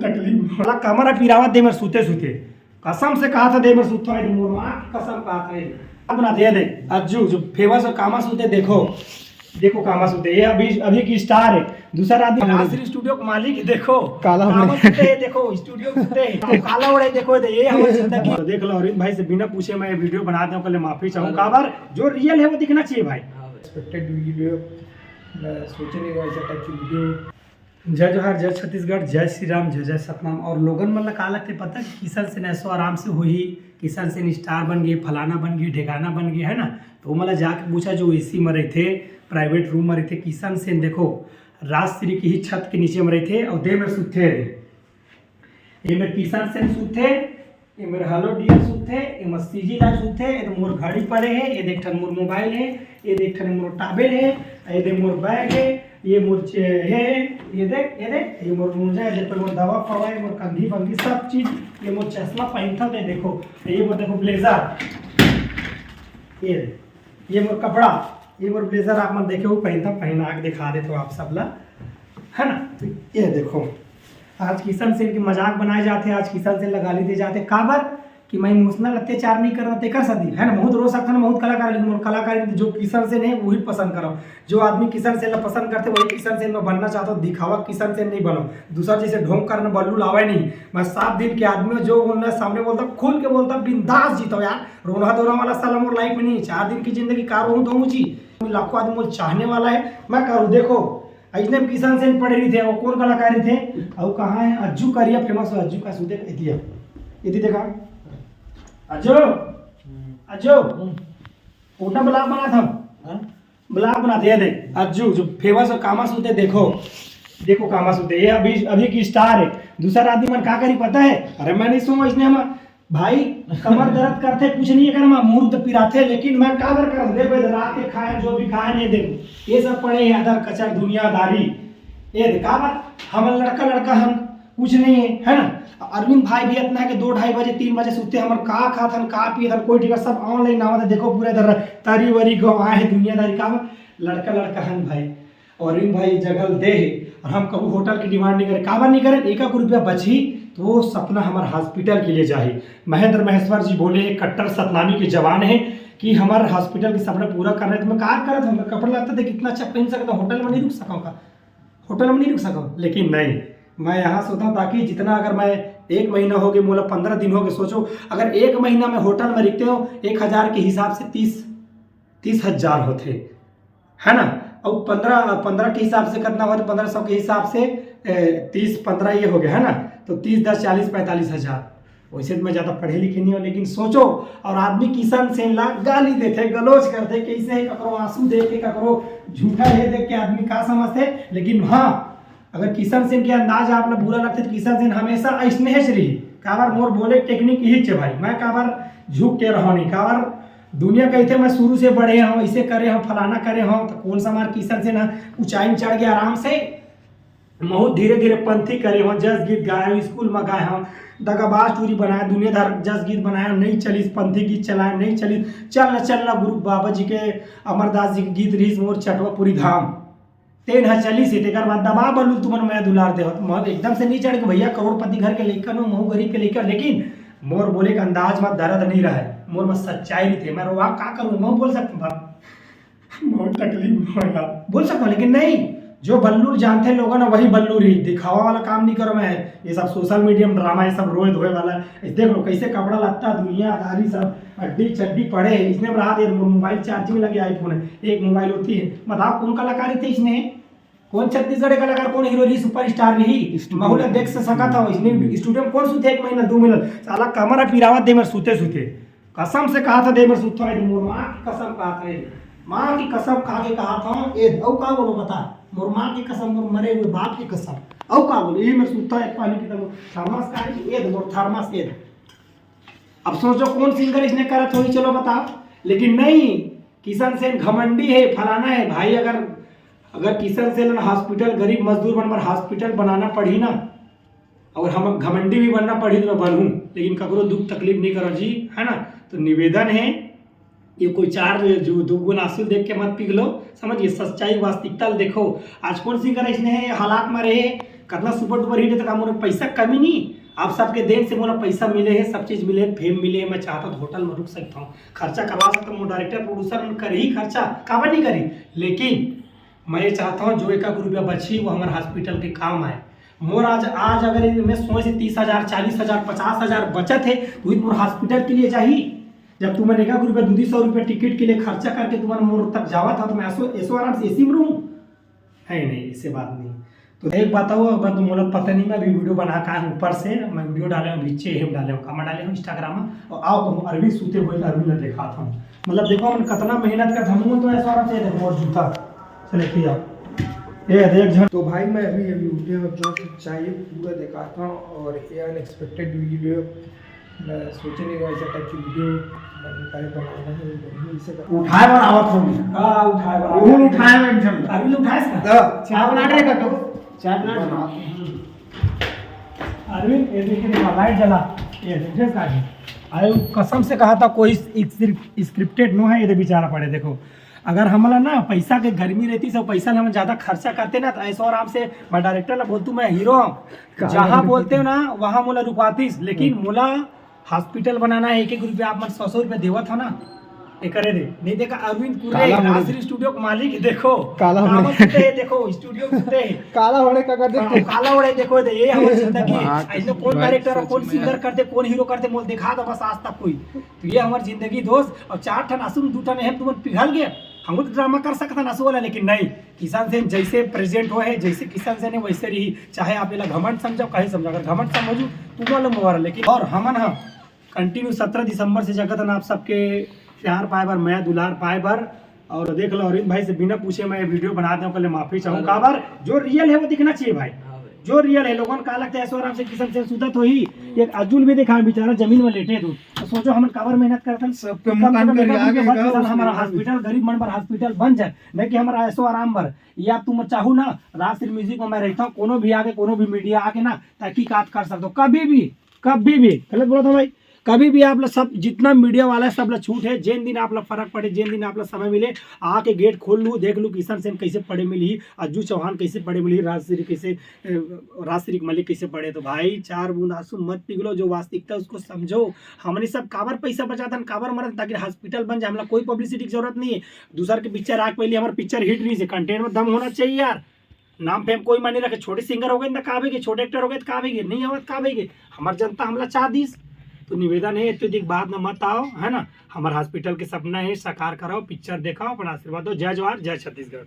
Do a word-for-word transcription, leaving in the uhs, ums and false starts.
तकलीफ वाला कमर ह पिरावत दे मेर सूते सूते। कसम से कहा था दे मेर सूता है, मोर माँ की कसम कहा था। अब ना दे दे अज्जू जो फेमस हो कामा सूते। देखो, देखो कामा सूते, ये अभी अभी की स्टार है। दूसरा आदमी राजश्री स्टूडियो के मालिक है, देखो काला कामा सूते है, देखो स्टूडियो में सूते है, काला ओढ़े, देखो ये हमारी जिंदगी। तो देख लो अरविंद भाई से बिना पूछे मैं ये वीडियो बनाते हूँ, कल माफी चाहूँ। काबर जो रियल है वो दिखना चाहिए भाई। एक्सपेक्टेड वीडियो, मैं सोचे नहीं था ऐसा टाइप की वीडियो। जय जोहार, जय छत्तीसगढ़, जय श्री राम, जय जय सतनाम। और लोगन मन ला का लगथे पता कि किशन सेन ऐसो आराम से होही, किशन सेन स्टार बन गे, फलाना बन गे, ढेकाना बन गे, है ना? तो ओमन ला जाके पूछा जो एसी में रहिथे, प्राइवेट रूम में रहिथे। किशन सेन देखो राजश्री की ही छत के नीचे में रहिथे और दे मेर सुते। ये मेर किशन सेन सुते, ये मेर हेलो डियर सुते, ये मेर सीजी लाल सुते, ये तो मोर घड़ी पड़े है, ये देख ठन मोर मोबाइल है, ये देख ठन मोर टावेल है, ये देख मोर बैग है, ये मोर चे-, है, ये देख, ये देख, ये मोर मोजा है, ये देख मोर दवा फवा, ये मोर कंघी पंघी सब चीज, ये मोर चश्मा पहनता थे, देखो, ये मोर देखो ब्लेजर, ये ये मोर कपड़ा, ये मोर ब्लेजर आप मन देखे हो, पहनता पहना के दिखा देते हो आप सब ला, है ना? तो ये देखो, आज किशन सेन की मजाक बनाए जाते, आज किशन सेन ला गाली दे जाते, काबर कि मैं इमोशनल अत्याचार नहीं करना तेकर सदी, है ना? बहुत रो सकता ना, बहुत कलाकार, लेकिन मोर कलाकार जो किशन सेन है वही पसंद करो। जो आदमी किशन सेन ला पसंद करते वही किशन सेन में बनना चाहता हो, दिखावा किशन सेन नहीं बनो। दूसरा जैसे ढोंग करना बल्लू लावे नहीं। मैं सात दिन के आदमी हूँ, जो बोलना सामने बोलता खुल के बोलता, बिंदास जीता यार। रोना धोना वाला साला मोर लाइफ में नहीं है। चार दिन की जिंदगी का रोहूं धोऊं जी? लाखों आदमी मोर चाहने वाला है, मैं करूँ। देखो, अइसने में किशन सेन पड़े रहिथे, वो कौन कलाकार रहिथे? अउ कहाँ है अज्जू करिया फेमस हो, अज्जू का सुते इतिया, इति देखा, अज्जू, अज्जू, उठा ब्लॉग बना था, हाँ? ब्लॉग बना दे दे। अज्जू जो फेमस हो कामा सुते, देखो, देखो कामा सुते, ये अभी अभी की स्टार है। दूसरा आदमी मन का करी पता है? अरे मैं नहीं सोऊं इसने हम भाई, कमर दर्द करथे, कुछ नहीं है, कर मैं मुंह तो पिराथे, लेकिन मैं काबर करम? देखो, इधर रात के खाए, जो भी खाए, नहीं देखो, ये सब पड़े हैं अदर कचर दुनियादारी। ये दे, काबर? हमर लड़का लड़का हन, कुछ नहीं है, है ना? अरविंद भाई भी इतना है कि दो ढाई बजे, तीन बजे सुते, हमर का खाथन, का पीथन, कोई ठिकाना, सब ऑनलाइन आवत है। देखो, पूरा इधर तरी वरी गंवाए है दुनियादारी, काबर? लड़का लड़का हन भाई। और अरविंद भाई जगह दे हे, और हम कभू होटल की डिमांड नहीं करे। काबर नहीं करे? एक एक रुपया बची तो वो सपना हमर हॉस्पिटल के लिए जाही। महेंद्र महेश्वर जी बोले, एक कट्टर सतनामी के जवान है, कि हमर हॉस्पिटल के सपना पूरा करना है। तो मैं का करत हूँ, मैं कपड़ा लगता देख, इतना अच्छा पहन सकता हूँ, होटल में नहीं रुक सकूँ का? होटल में नहीं रुक सकूँ। लेकिन नहीं, मैं यहाँ सोता हूँ ताकि जितना, अगर मैं एक महीना हो गया, मोला पंद्रह दिन हो गए, सोचो, अगर एक महीना में होटल में रुकते हो, एक हजार के हिसाब से तीस, तीस हजार होते, है ना? और पंद्रह, पंद्रह के हिसाब से कितना हुआ? तो पंद्रह सौ के हिसाब से, ए, तीस, पंद्रह ये हो गया, है ना? तो तीस, दस, चालीस, पैंतालीस हजार। वैसे तो मैं ज़्यादा पढ़े लिखे नहीं हूँ, लेकिन सोचो, और आदमी किशन सेन ला गाली देथे, गलोज करथे, कैसे ककरो आंसू देख के, ककरो झूठा ये देख के आदमी का समझथे। लेकिन हाँ, अगर किशन सेन के अंदाज आप ला बुरा लगथे तो किशन सेन हमेशा ऐसने ही रही। काबर? मोर बोले टेक्निक यही छे भाई, मैं काबर झुक के रहो नहीं, काबर दुनिया कहते मैं शुरू से बढ़े हूँ, ऐसे करे हूँ, फलाना करे हूँ, तो कौन सा मार किशन सेन ह ऊंचाई में चढ़ गया आराम से। बहुत धीरे धीरे पंथी करे हूँ, जस गीत गाए हूँ, स्कूल में गाए हूँ, दगाबाज टूरी बनाए, दुनियादार जस गीत बनाए हूँ, नहीं चलिस पंथी गीत चलाए, नहीं चलिस चल न चल न गुरु बाबा जी के, अमरदास जी के गीत रहीस मोर चटवा पूरी धाम। तेन ह चलिस हे, तेकर बाद दबा बलू तुमन मैं दुलार देवत। मैं एकदम से नहीं चढ़ के भैया करोड़पति घर के लइका नो, महू गरीब के लइका, लेकिन मोर बोले के अंदाज में दर्द नहीं रहे, मोर में सच्चाई रहिथे। मैं रोवा का करूँ, मैं बोल सकता हूँ बाप, बहुत तकलीफ होला, बोल सकता हूँ, लेकिन नहीं, जो बल्लू जानथे लोगन, वही बल्लू रही। दिखावा वाला काम नहीं करो मैं, ये सब सोशल मीडिया में ड्रामा, ये सब रोए धोए वाला है। देख लो कैसे कपड़ा लत्ता, दुनियादारी, सब हड्डी चड्डी पड़े है। इसने में रहा दे, मोबाइल चार्जिंग लगे, आईफोन है, एक मोबाइल होती है। बताओ कौन कलाकार थे इसने, कौन छत्तीसगढ़ के कलाकार, कौन हीरो रही, सुपरस्टार रही? महू ला देख से सकत हव, इसने स्टूडियो में कौन सुते एक महीना, दो महीना? साला कमर ह पिरावत दे मेर सुते सुते। कसम से कहा था दे मेर सुता है, मोर माँ की कसम कहा था, माँ की कसम खा के कहा था। ए, अउ का बोलो बता, मोर माँ की कसम, मोर मरे हुए बाप की कसम, अउ का बोलो? ये मेर सुता है, पानी की तरह थर्मस का है, ए मोर थर्मस, ए। अब सोचो कौन सिंगर इसने करत होही, चलो बताओ। लेकिन नहीं, किशन सेन घमंडी है, फलाना है। भाई अगर, अगर किशन सेन हॉस्पिटल, गरीब मजदूर मन बर हॉस्पिटल बनाना पड़ही ना, अगर हम घमंडी भी बनना पड़ही तो मैं बनहूँ, लेकिन ककरो दुख तकलीफ नहीं करो जी, है ना? तो निवेदन है, ये कोई चार जो दो गुना आंसू देख के मत पिघलो, समझ गए? सच्चाई वास्तविकता ल देखो। आज कौन सिंगर इसने हालात में रहे, कतना सुपर डुपर हिट हे, त का मोर पैसा कमी नहीं? आप सबके देन से मोला पैसा मिले हे, सब चीज मिले हे, फेम मिले हे। मैं चाहता तो होटल में रुक सकता हूँ, खर्चा करवा सकता हूँ। मोर डायरेक्टर प्रोड्यूसर मन करही खर्चा, काबर नहीं करी? लेकिन मैं ये चाहता हूँ जो एक एक रुपया बची वो हमारे हॉस्पिटल के काम आए। मोर आज, आज अगर मैं सोच तीस हजार, चालीस हजार, पचास हजार बचत है, तो वही मोर हॉस्पिटल के लिए जाही। जब तुमन एक एक रुपया, दो दो सौ रुपया टिकट के लिए खर्चा करके तुमन मोर तक जावा था, तो मैं ऐसो, ऐसो आराम से एसी में रहूँ? है नहीं, ऐसे बात नहीं। तो एक बताओ, अब तो मोला पता नहीं, मैं अभी वीडियो बना का है ऊपर से, मैं वीडियो डाले हूँ, नीचे हम डाले हूँ, कहाँ डाले हूँ, इंस्टाग्राम में। और आओ, तुम अरविंद सूते हुए अरविंद ने देखा था, मतलब देखो हम कितना मेहनत कर, हम तो ऐसा आराम से देखो और जूता चले किया। ये देख झन। तो भाई, मैं अभी अभी उठे हूँ, जो सच्चाई पूरा दिखाता हूँ। और ये अनएक्सपेक्टेड वीडियो, मैं सोचे नहीं था ऐसा टाइप की वीडियो बन पाए, बनाना है, बनी इसे कर। उठाए बर आवत होगी। हाँ, उठाए बर आवत होगी। उठाए बर एक झन। अभी उठाए इसका? हाँ। चाय बना रहे का तो? चाय बना रहे। अरविंद, ये देखिए, देखो, लाइट जला, ये देखिए, का है। अरे, वो कसम से कहा था, कोई स्क्रिप्टेड नो है, ये बेचारा पड़े, देखो। अगर हमला ना पैसा के गर्मी रहती, सब पैसा में हम ज्यादा खर्चा करते ना, तो ऐसो आराम से मैं डायरेक्टर ला बोलतू, मैं हीरो हूँ, जहाँ बोलते हो ना, वहाँ मोला रुकवातीस, लेकिन मोला हॉस्पिटल बनाना है, एक एक रुपया आप मन सौ सौ रुपया देवत हो ना, एकरे दे। नहीं देखा, अरविंद कुर्रे, काला होने। राजश्री स्टूडियो के मालिक, देखो, काला होने। काला सुते है, देखो, स्टूडियो सुते है। काला होने का कर दे। हाँ, काला होने, देखो दे, ये हमारी जिंदगी है। बात, ऐसे कौन बात डायरेक्टर, सच कौन में सिंगर यार। कर दे, कौन हीरो कर दे, मोल देखा दो बस आज तक कोई। तो ये हमारी जिंदगी दोस्त, और चार ठन आंसू में दू ठन हम तुमन पिघल गए, हम लोग ड्रामा कर सकत हन आंसू वाला, लेकिन नहीं, किशन सेन जैसे प्रेजेंट हुआ है, जैसे किशन सेन है वैसे रही, चाहे आप एला घमंड समझो, कहीं समझो, अगर घमंड समझू तो मोला मुबारक, लेकिन और हमन ह कंटिन्यू सत्रह दिसंबर से जगत हन आप सबके प्यार पाए बर, मया दुलार पाए बर। और देख लो, अरविंद भाई से बिना पूछे मैं ये वीडियो बना दें, पहले माफी चाहूँ, अरे। काबर जो रियल है वो दिखना चाहिए भाई, हाँ भाई। जो रियल है। लोगन का लगता है ऐसो आराम से किशन सेन सुतत होही, एक अजुल भी देखा बेचारा जमीन में लेटे दू, तो सोचो हमन काबर मेहनत करत हन। सबके कम से मुंह कम कान एक करिया आध के रुपया बच का के साला हमारा उसमें। हॉस्पिटल, गरीब मन बर हॉस्पिटल बन जाए, नहीं कि हमारा ऐसो आराम बर। या तुम चाहू ना, राजश्री म्यूजिक में मैं रहता हूँ, कोनो भी आके, कोनो भी मीडिया आके ना तहकीकात कर सकते हो, कभी भी, कभी भी। गलत बोला था भाई? कभी भी आप लोग सब, जितना मीडिया वाला है, सब लोग छूट है। जेन दिन आप लोग फर्क पड़े, जेन दिन आप लोग समय मिले, आके गेट खोल लू, देख लू किशन सेन कैसे पड़े मिली, अज्जू चौहान कैसे पड़े मिली, राजश्री कैसे, अ, राजश्री के मलिक कैसे पड़े। तो भाई, चार बूंद आंसू मत पिघलो, जो वास्तविकता उसको समझो। हमनी सब काबर पैसा बचातन, काबर मरत, ताकि हॉस्पिटल बन जाए। हमला कोई पब्लिसिटी की जरूरत नहीं है। दूसर के पिक्चर आके पहले हमारे पिक्चर हिट नहीं से, कंटेंट में दम होना चाहिए यार। नाम फेम कोई मायने रखे, छोटे सिंगर हो गए तो का भी के, छोटे एक्टर हो गए तो का भी के, नहीं आवत का भी के, हमार जनता हमला चाह दीस। तो निवेदन है, इतने दिन बाद में मत आओ, है ना। हमार हॉस्पिटल के सपना है, साकार कराओ, पिक्चर देखाओ, अपना आशीर्वाद दो। जय जवान, जय छत्तीसगढ़।